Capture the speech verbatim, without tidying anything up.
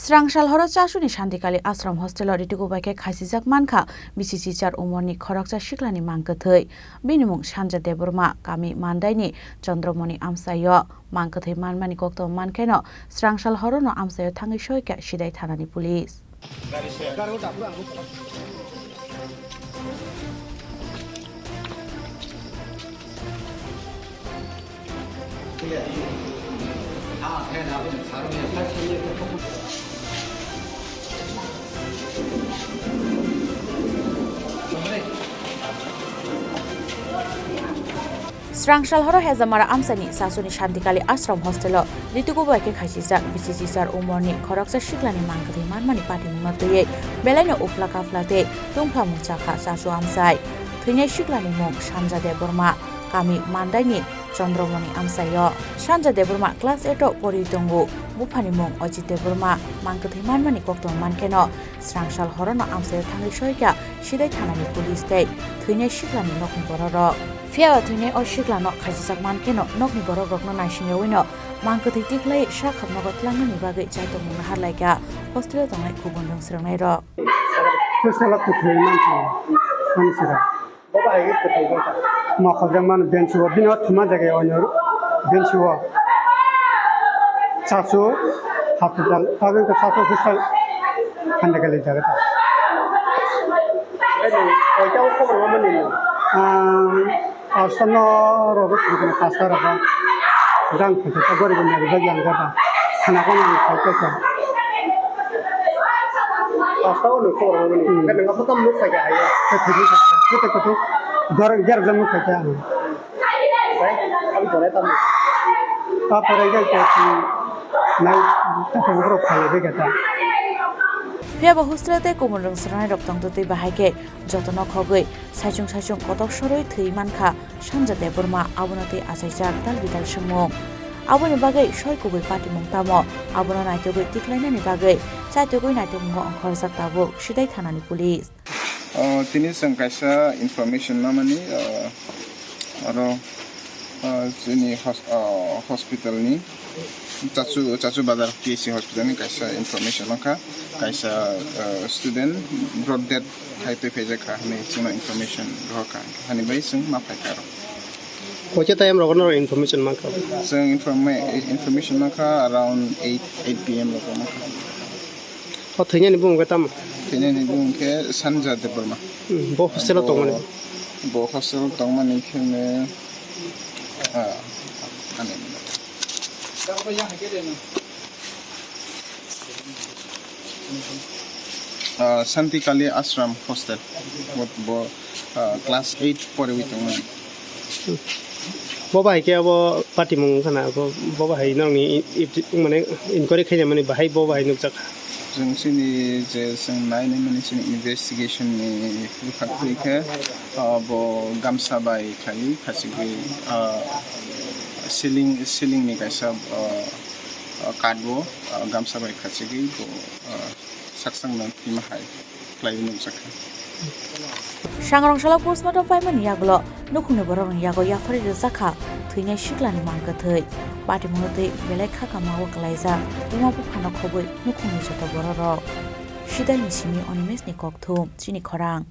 Srangsal horo Chasuni Shantikali Ashram hostel-o ritugo bai khe khaisijak mankha bisi chichar umorni khoroksa siklani mang kwthwi. Bini mung Sanja Debbarma, kami Mandaini Chandramoni amchaio. Mang kwthwi manmani koktwma mankheno Srangsal horono amchaio thangwi soikha Sidai thanani police. Srangsal horo Hejamara amchaini Chasuni Shantikali Ashram hostel-o ritugo bai khe khaisijak bisi chichar umorni khoroksa siklani mang kwthwi manmani patimungno twiwi belaino uphla kaphla tei tungphla mung chakha Chasu amchai. Thwinai siklani mung Sanja Debbarma, kami Mandaini Chandramoni amchaio. Sanja Debbarma class eight-o poriwi tongo. Buphani mung Ajit Debbarma. Mang kwthwi manmani koktwma mankheno Srangsal horono amchaio thangwi soikha Sidai thanani police tei thwinai siklani nokni bororok. Phiya thwinai o siklano khaisijak mankheno nokni borokrokno naisingyawi no mang kwthwi tikhlai sak hamnogo tlangnani bagwi chaitokmung naharlaikha hostel-o tongnai kubun rwng swrwngnairok. Hostel-o kwthwi mankha, mansira. Mokol jang mano bench o, bini o thuma jaga o, bench o. Chasu hospital, abo wngkha Chasu hostel, Khandikali jaga ta. Ang, Aswkno rogo thwngkhe pasta rogo. Jang thwngkhe ta gori bo nari jagya ang gata. Khana kono ni khai khe khe. Pasta o ni khobor mani. Hmm. Khe nang apa kam nuk khai khe hai. Khe thwngkhe khe khe khe. Dor ger jang nuk khai khe ang. Sai, abi tore tam. Ta pore ge khe nai ta ko ro khai de khe ta. Phiya bo hostel tei kubun rwng swrwngnairok tongtwtwi bahai khe jotono khogwi saichung saichung kotok sorwi thwi mankha Sanja Debbarma, abono tei achaijak dal bidal swngmung. Aboni bagwi soi kubui patimung tamo, abono naitugwi tiklainani bagwi chaitugwi naitugmungo ongkhorjak tabuk Sidai thanani police. O, tini chwng kaisa information mamani, o, oro, o, chini hos-, o, hospital ni Chachu, Chachu Bazar P H C hospital ni kaisa information mankha, kaisa, o, student drop dead hai twi phaijak kha hinwi chwngno information rohor kha, hani bai chwng ma phai kha aro. Koicha time rogo norok information mankha? Chwng informa-, information mankha around eight, eight P M rogo mankha. O thwinani bumung khe tamo? Thwinani bumung khe Sanja Debbarma. Hmm, bo hostel o tongmani? Bo hostel o tongmani khe ne, ah, ani. Ah, Shantikali Ashram hostel. Bo, bo, ah, class eight poriwi tongmani. Bo bai khe abo patimung wngkha na, bo, bo bai norokni i-, i-, mane inquiry khainai mani bahai bo bai nukjak. Chwng chini je chwng nainai mani chini investigation ni bwkhak twi khe, ah, bo gamsa bai khlaiwi khachigwi, ah, ceiling, ceiling ni kaisa, ah, ah, card o, ah, gamsa bai khachigwi bo, ah, sakchangno thwima hai khlaiwi nukjakha. Sangrong salo postmortem paimani yagulo nukhungni borokni yago yapharwi rwjakha thwinai siklani mang kwthwi. Patimungno twi belai kha kamao kwlaijak buma buphano khobwi nukhungni joto bororok. Sidaini simi Animeshni kokthum, chini khorang.